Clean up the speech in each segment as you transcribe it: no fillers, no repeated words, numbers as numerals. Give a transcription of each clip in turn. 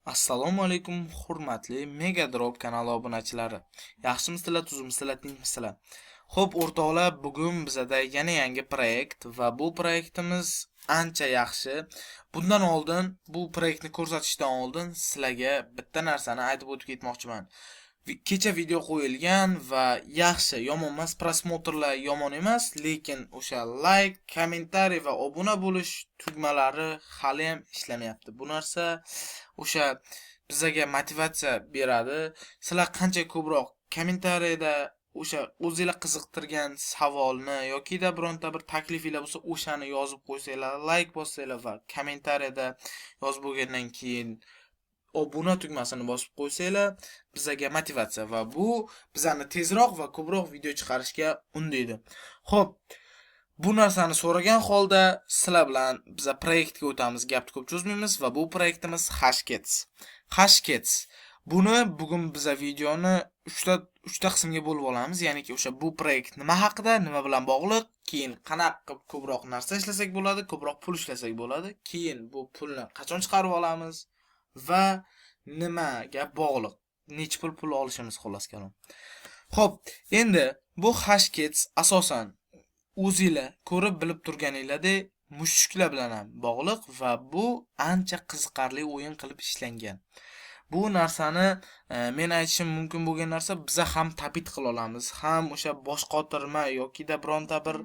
Assalomu alaykum, hurmatli Mega Drop kanali obunachilari. Yaxshimisizlar, tuzukmisizlar, tinchmisizlar? Xo'p, o'rtoqlar, bugun bizada yana yangi proyekt va bu proyektimiz ancha yaxshi. Bundan oldin, bu proyektni ko'rsatishdan oldin sizlarga bitta narsani aytib o'tib ketmoqchiman. Kecha video qo'yilgan va yaxshi, yomon emas, просмотр lar yomon emas, lekin o'sha like, комментарий va obuna bo'lish tugmalari hali ham ishlamayapti. Bu narsa o'sha bizaga motivatsiya beradi. Sizlar qancha ko'proq kommentariyada o'sha o'zinglar qiziqtirgan savolni yokida bironta bir taklifinglar bo'lsa, o'shani yozib qo'ysanglar, like bossanglar va kommentariyada yozib bo'lgandan keyin obuna tugmasini bosib qo'ysanglar, bizaga motivatsiya va bu bizani tezroq va ko'proq video chiqarishga undaydi. Xo'p, bu narsani so'ragan holda sizlar bilan biza proyektga o'tamiz, gapni ko'p cho'zmaymiz va bu proyektimiz Hashcats. Hashcats. Buni bugun biza videoni uchta qismga bo'lib olamiz, ya'niki o'sha bu proyekt nima haqida, nima bilan bog'liq, keyin qanaqa qilib ko'proq narsa ishlasak bo'ladi, ko'proq pul ishlasak bo'ladi, keyin bu pulni qachon chiqarib olamiz va nimaga bog'liq, necha pul pul olishimiz, xullas kalom. Xo'p, endi bu Hashcats asosan o'zinglar ko'rib bilib turganinglardek mushuklar bilan ham bog'liq va bu ancha qiziqarli o'yin qilib ishlangan. Bu narsani men aytishim mumkin bo'lgan narsa, biza ham топить qila olamiz, ham o'sha boshqotirma yokida bironta bir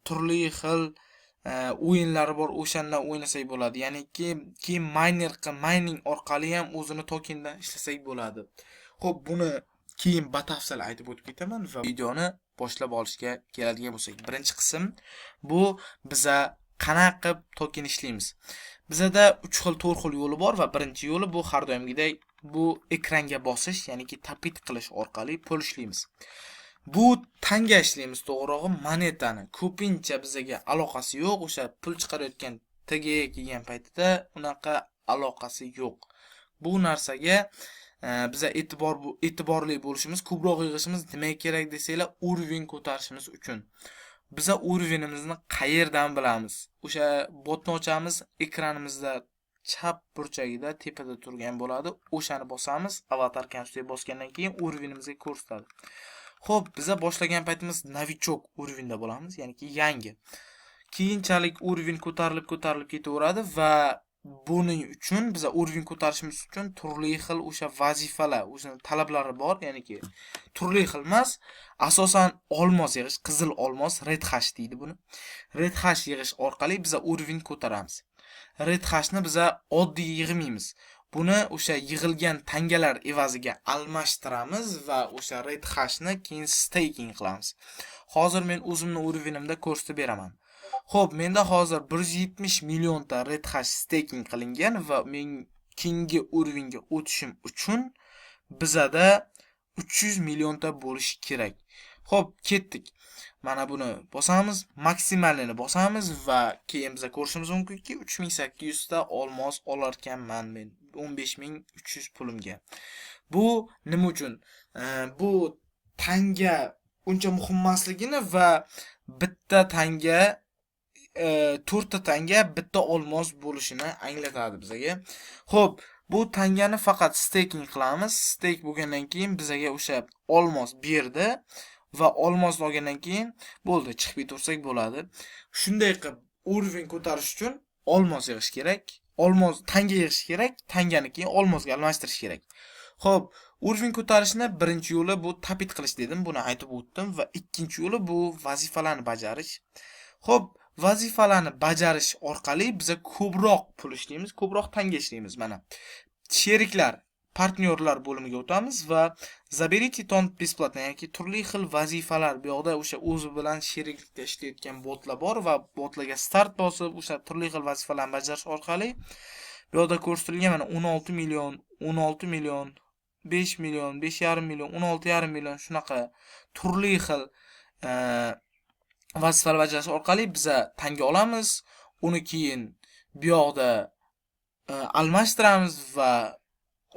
turli xil o'yinlari bor, o'shandan o'ynasak bo'ladi. Ya'niki keyin mining orqali ham o'zini tokendan ishlasak bo'ladi. Xo'p, buni keyin batafsil aytib o'tib ketaman va videoni boshlab olishga keladigan bo'lsak, birinchi qism bu biza qanaqa qilib token ishlaymiz. Bizada 3 xil, 4 xil yo'li bor va birinchi yo'li bu har doimgidek bu ekranga bosish, ya'niki топить qilish orqali pul ishlaymiz. Bu tanga ishlaymiz, to'g'rirog'i monetani. Ko'pincha bizaga aloqasi yo'q, o'sha pul chiqarayotgan TGE kelgan paytida unaqa aloqasi yo'q. Bu narsaga biza e'tiborli bo'lishimiz, ko'proq yig'ishimiz nimaga kerak desanglar, уровень ko'tarishimiz uchun. Biza уровень imizni qayerdan bilamiz? O'sha botni ochamiz, ekranimizda chap burchagida tepada turgan bo'ladi. O'shani bosamiz, avatarkani ustiga bosgandan keyin уровень imizga ko'rsatadi. Xo'p, biza boshlagan paytimiz новичок уровень da bo'lamiz, ya'niki yangi. Keyinchalik уровень ko'tarilib, ko'tarilib ketaveradi va buning uchun biza уровень ko'tarishimiz uchun turli xil o'sha vazifalar, o'zini talablari bor, ya'niki turli xil emas, asosan olmos yig'ish, qizil olmos, red hash deydi buni. Red hash yig'ish orqali biza уровень ko'taramiz. Red hashni biza oddiy yig'maymiz. Buni o'sha yig'ilgan tangalar evaziga almashtiramiz va o'sha red hashni keyin staking qilamiz. Hozir men o'zimni уровень imda ko'rsatib beraman. Xo'p, menda hozir 170 millionta red hash staking qilingan va men keyingi уровень ga o'tishim uchun bizada 300 millionta bo'lishi kerak. Xo'p, ketdik. Mana buni bosamiz, максимальный ni bosamiz va keyin biza ko'rishimiz mumkinki, 3800 ta olmos olarkanman men 15 300 pulimga. Bu nima uchun? Bu tanga uncha muhim emasligini va bitta tanga to'rtta tanga bitta olmos bo'lishini anglatadi bizaga. Xo'p, bu tangani faqat staking qilamiz. Stake bo'lgandan keyin bizaga o'sha olmos berdi va olmosni olgandan keyin bo'ldi, chiqib ketaversak bo'ladi. Shunday qilib уровень ko'tarish uchun olmos yig'ish kerak. Olmos tanga yig'ish kerak, tangani keyin olmosga almashtirish kerak. Xo'p, уровень ko'tarishni birinchi yo'li bu топить qilish dedim, buni aytib o'tdim va ikkinchi yo'li bu vazifalarni bajarish. Xo'p, vazifalarni bajarish orqali biza ko'proq pul ishlaymiz, ko'proq tanga ishlaymiz mana. Sheriklar, partnyorlar bo'limiga o'tamiz va "Заберите тон бесплатно", ya'ni turli xil vazifalar bu yoqda o'sha o'zi bilan sheriklikda ishlayotgan botlar bor va botlarga start bosib, o'sha turli xil vazifalarni bajarish orqali bu yoqda ko'rsatilgan mana 16 million, 16 million, 5 million, 5,5 million, 16,5 million, shunaqa turli xil vazifalar bajarish orqali biza tanga olamiz, uni keyin bu yoqda almashtiramiz va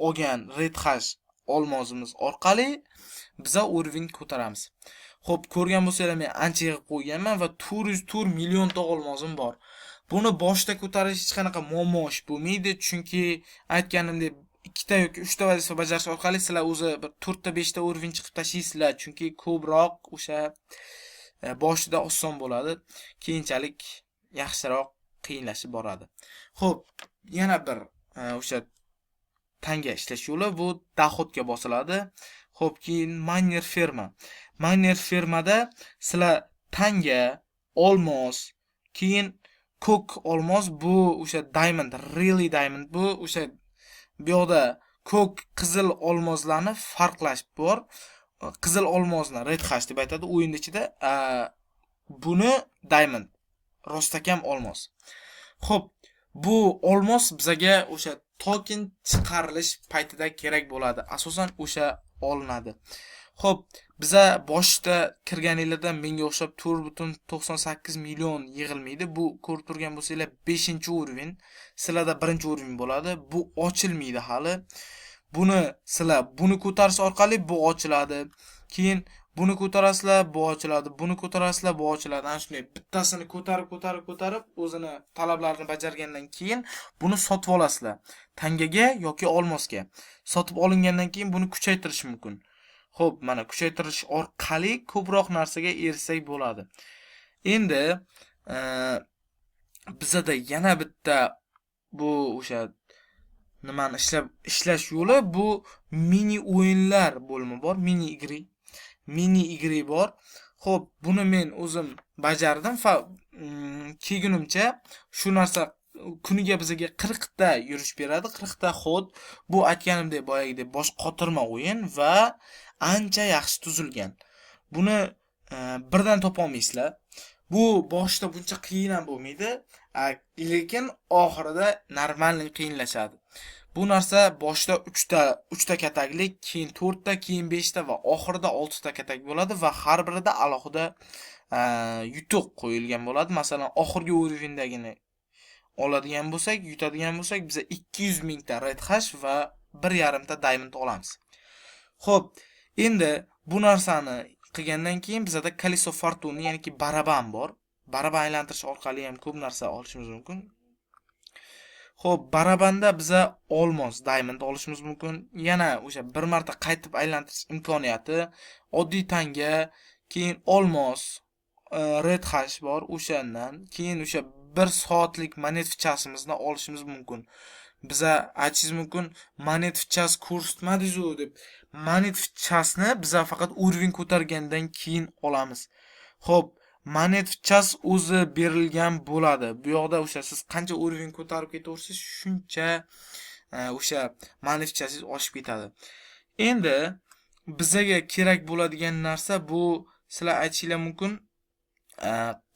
olgan red hash olmosimiz orqali biza уровень ko'taramiz. Xo'p, ko'rgan bo'lsanglar, men ancha yig'ib qo'yganman va 404 millionta olmosim bor. Buni boshida ko'tarish hech qanaqa muammo ish bo'lmaydi, chunki aytganimdek 2 ta yoki 3 ta vazifa bajarish orqali sizlar o'zi bir 4 ta 5 ta уровень chiqib tashlaysizlar, chunki ko'proq o'sha boshida oson bo'ladi, keyinchalik yaxshiroq qiyinlashib boradi. Xo'p, yana bir o'sha tanga ishlash yo'li, bu доход ga bosiladi. Xo'p, keyin miner ferma. Miner fermada sizlar tanga, olmos, keyin ko'k olmos, bu o'sha diamond, really diamond, bu o'sha bu yoqda ko'k, qizil olmoslarni farqlash bor. Qizil olmosni red hash deb aytadi o'yin ichida, buni diamond, rostakam olmos. Xo'p, bu olmos bizaga o'sha token chiqarilish paytida kerak bo'ladi. Asosan o'sha olinadi. Xo'p, biza boshida kirganinglarda menga o'xshab 4,98 million yig'ilmaydi. Bu ko'rib turgan bo'lsanglar 5-уровень, sizlarda 1-уровень bo'ladi. Bu ochilmaydi hali. Buni sizlar buni ko'tarish orqali bu ochiladi. Keyin buni ko'tarasizlar, bu ochiladi. Buni ko'tarasizlar, bu ochiladi. Ana shunday bittasini ko'tarib, ko'tarib, ko'tarib, o'zini talablarini bajargandan keyin buni sotib olasizlar. Tangaga yoki olmosga. Sotib olingandan keyin buni kuchaytirish mumkin. Xo'p, mana kuchaytirish orqali ko'proq narsaga erishsak bo'ladi. Endi bizada yana bitta bu o'sha nimani ishlash yo'li, bu mini o'yinlar bo'limi bor, мини игры. Мини игры bor. Xo'p, buni men o'zim bajardim va kelgunimcha shu narsa kuniga bizga 40 ta yurish beradi, 40 ta ход. Bu aytganimdek boyagidek bosh qotirma o'yin va ancha yaxshi tuzilgan. Buni birdan topolmaysizlar. Bu boshida buncha qiyin ham bo'lmaydi, lekin oxirida нормальный qiyinlashadi. Bu narsa boshida 3 ta 3 ta kataklik, keyin 4 ta, keyin 5 ta va oxirida 6 ta katak bo'ladi va har birida alohida yutuq qo'yilgan bo'ladi. Masalan, oxirgi уровень dagini oladigan bo'lsak, yutadigan bo'lsak, biza 200 mingta red hash va 1,5 ta diamond olamiz. Xo'p, endi bu narsani qilgandan keyin bizada колесо фортуны, ya'niki baraban bor. Baraban aylantirish orqali ham ko'p narsa olishimiz mumkin. Xo'p, barabanda biza olmos, diamond olishimiz mumkin. Yana o'sha bir marta qaytib aylantirish imkoniyati, oddiy tanga, keyin olmos, red hash bor o'shandan, keyin o'sha 1 soatlik монет в час imizni olishimiz mumkin. Biza aytishingiz mumkin, монет в час ko'rsatmadingiz-u deb. Монет в час ni biza faqat уровень ko'targandan keyin olamiz. Xo'p, монет в час o'zi berilgan bo'ladi. Bu yoqda o'sha siz qancha уровень ko'tarib ketaversangiz, shuncha o'sha монет в час ingiz oshib ketadi. Endi bizaga kerak bo'ladigan narsa bu, sizlar aytishinglar mumkin,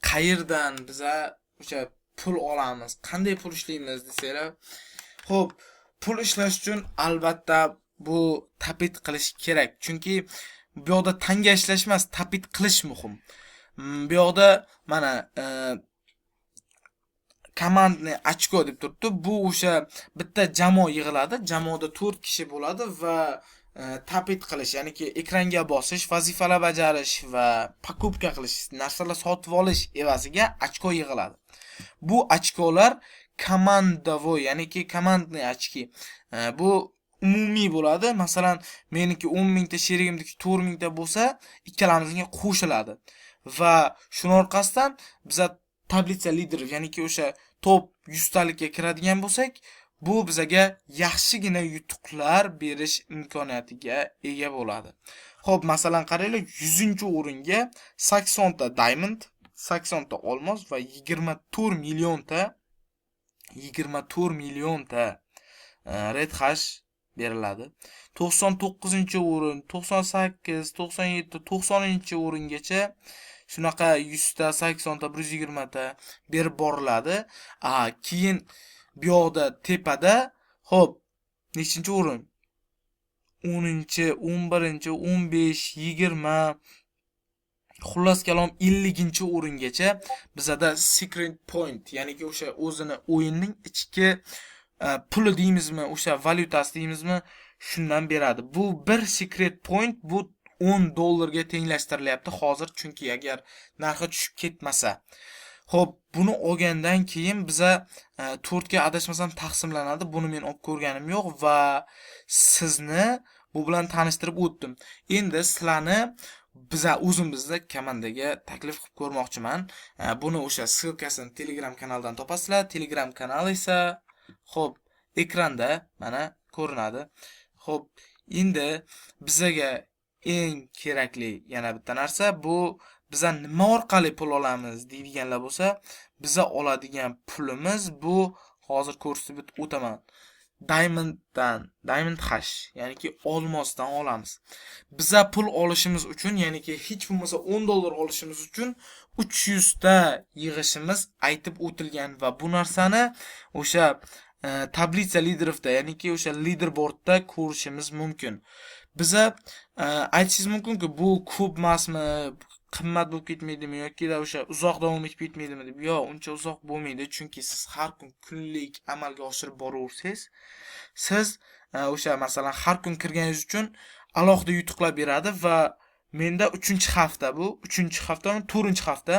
qayerdan biza o'sha pul olamiz, qanday pul ishlaymiz desanglar. Xo'p, pul ishlash uchun albatta bu топить qilish kerak. Chunki bu yoqda tanga ishlash emas, топить qilish muhim. Bu yoqda mana командный очко deb turibdi. Bu o'sha bitta jamoa yig'iladi. Jamoada 4 kishi bo'ladi va топить qilish, ya'niki ekranga bosish, vazifalar bajarish va покупка qilish, narsalar sotib olish evaziga ochko yig'iladi. Bu ochkolar командовой, ya'niki командный очки. Bu umumiy bo'ladi. Masalan, meniki 10 mingta, sherigimniki 4 mingta bo'lsa, ikkalamizga qo'shiladi. Va shuni orqasidan biza таблица лидеров, ya'niki o'sha top 100 talikka kiradigan bo'lsak, bu bizaga yaxshigina yutuqlar berish imkoniyatiga ega bo'ladi. Xo'p, masalan, qaranglar, 100-o'ringa 80 ta diamond, 80 ta olmos va 24 millionta red hash beriladi. 99-o'rin, 98, 97, 90-o'ringacha shunaqa 100 ta, 80 ta, 120 ta berib boriladi. Keyin bu yoqda tepada, xo'p, nechinchi o'rin? 10-chi, 11-chi, 15, 20, xullas kalom 50-o'ringacha bizada secret point, ya'niki o'sha o'zini o'yinning ichki puli deymizmi, o'sha valyutasi deymizmi, shundan beradi. Bu bir secret point bu 10 dollarga tenglashtirilyapti hozir, chunki agar narxi tushib ketmasa. Xo'p, buni olgandan keyin biza 4 ga adashmasam taqsimlanadi. Buni men olib ko'rganim yo'q va sizni bu bilan tanishtirib o'tdim. Endi sizlarni biza o'zimizni komandaga taklif qilib ko'rmoqchiman. Buni o'sha ссылка sini Telegram kanaldan topasizlar. Telegram kanal esa, xo'p, ekranda mana ko'rinadi. Xo'p, endi bizaga eng kerakli yana bitta narsa, bu biza nima orqali pul olamiz deydiganlar bo'lsa, biza oladigan pulimiz bu hozir ko'rsatib o'taman. Diamonddan, Diamond Hash, ya'niki olmosdan olamiz. Biza pul olishimiz uchun, ya'niki hech bo'lmasa 10 dollar olishimiz uchun 300 ta yig'ishimiz aytib o'tilgan va bu narsani o'sha таблица лидеров da, ya'niki o'sha leaderboardda ko'rishimiz mumkin. Biza aytishingiz mumkinki, bu ko'p emasmi, qimmat bo'lib ketmaydimi yoki o'sha uzoq davom etib ketmaydimi deb. Yo'q, uncha uzoq bo'lmaydi, chunki siz har kun kunlik amalga oshirib boraversangiz, siz o'sha masalan har kun kirganingiz uchun alohida yutuqlar beradi va menda 3-hafta bu, 3-haftami, 4-hafta.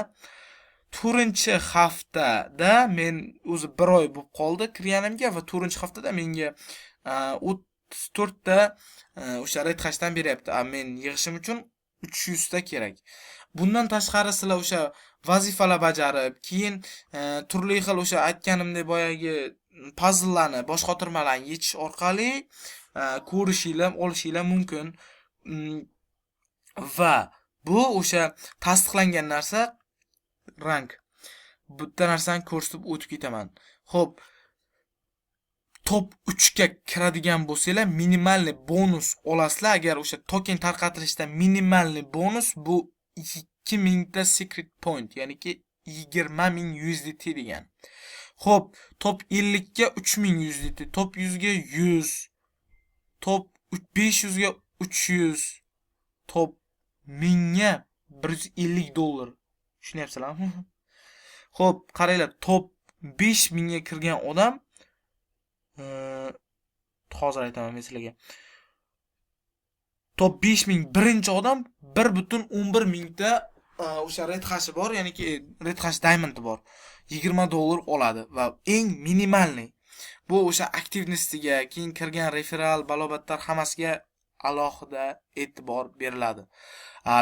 4-haftada men o'zi bir oy bo'lib qoldi kirganimga va 4-haftada menga 34 ta o'sha Red Hashdan beryapti. A men yig'ishim uchun 300 ta kerak. Bundan tashqari sizlar o'sha vazifalar bajarib, keyin turli xil o'sha aytganimdek boyagi puzzlelarni, boshqotirmalarni yechish orqali ko'rishinglar, olishinglar mumkin. Va bu o'sha tasdiqlangan narsa rang. Bitta narsani ko'rsatib o'tib ketaman. Xo'p, top 3 ga kiradigan bo'lsanglar, минимальный bonus olasizlar. Agar o'sha token tarqatilishda минимальный bonus bu 2000 ta secret point, ya'niki 20 000 USDT degan. Xo'p, top 50 ga 3000 USDT, top 100 ga 100, top 500 ga 300, top 1000 ga 150 dollar. Tushunyapsizlarmi? Xo'p, qaranglar, top 5000 ga kirgan odam, hozir aytaman men sizlarga. Top 5000 birinchi odam 1.11 mingta o'sha Red Hashi bor, ya'niki Red Hash Diamond bor. 20 dollar oladi va eng минимальный. Bu o'sha активность iga, keyin kirgan referal, balobatlar hammasiga alohida e'tibor beriladi.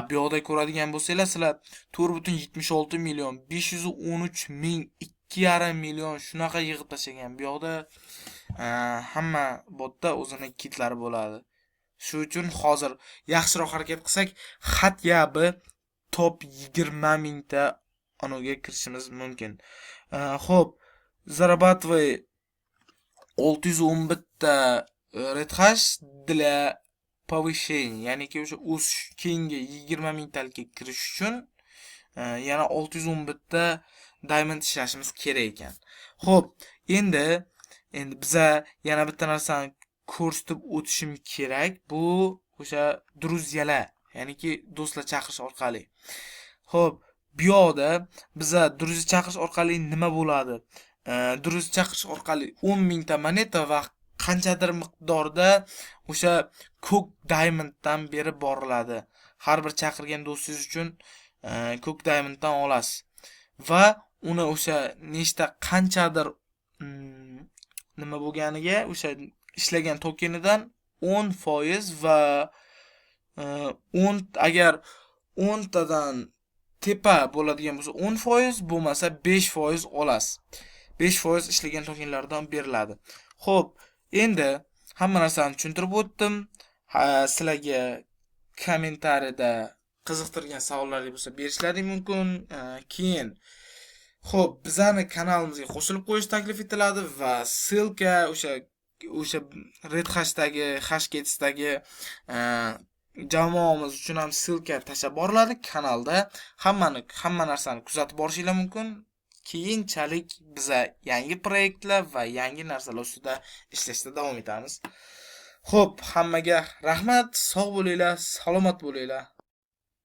Bu yoqda ko'radigan bo'lsanglar, sizlar 4.76 million, 513 ming, 2,5 million shunaqa yig'ib tashlagan. Bu yoqda hamma botda o'zini kitlari bo'ladi. Shu uchun hozir yaxshiroq harakat qilsak, хотя бы top 20 mingta anuga kirishimiz mumkin. Xo'p, зарабатывай 611 ta Red Hash для повышения, ya'niki o'sha o'sish, keyingi 20 mingtalikka kirish uchun yana 611 ta diamond ishlashimiz kerak ekan. Xo'p, endi biza yana bitta narsani ko'rsatib o'tishim kerak. Bu o'sha друзья lar, ya'niki do'stlar chaqirish orqali. Xo'p, bu yoqda biza друзья chaqirish orqali nima bo'ladi? Друзья chaqirish orqali 10 mingta moneta va qanchadir miqdorda o'sha ko'k diamonddan berib boriladi. Har bir chaqirgan do'stingiz uchun ko'k diamonddan olasiz va uni o'sha nechta qanchadir nima bo'lganiga, o'sha ishlagan tokenidan 10% va 10, agar 10 tadan tepa bo'ladigan bo'lsa 10%, bo'lmasa 5% olasiz. 5% ishlagan tokenlardan beriladi. Xo'p, endi hamma narsani tushuntirib o'tdim. Sizlarga kommentariyada qiziqtirgan savollar bo'lsa berishlaring mumkin. Keyin, xo'p, bizani kanalimizga qo'shilib qo'yish taklif etiladi va ссылка o'sha Red Hashdagi, Hashcatsdagi jamoamiz uchun ham ссылка tashlab boriladi kanalda. Hamma narsani kuzatib borishinglar mumkin. Keyinchalik biza yangi proyektlar va yangi narsalar ustida ishlashda davom etamiz. Xo'p, hammaga rahmat, sog' bo'linglar, salomat bo'linglar.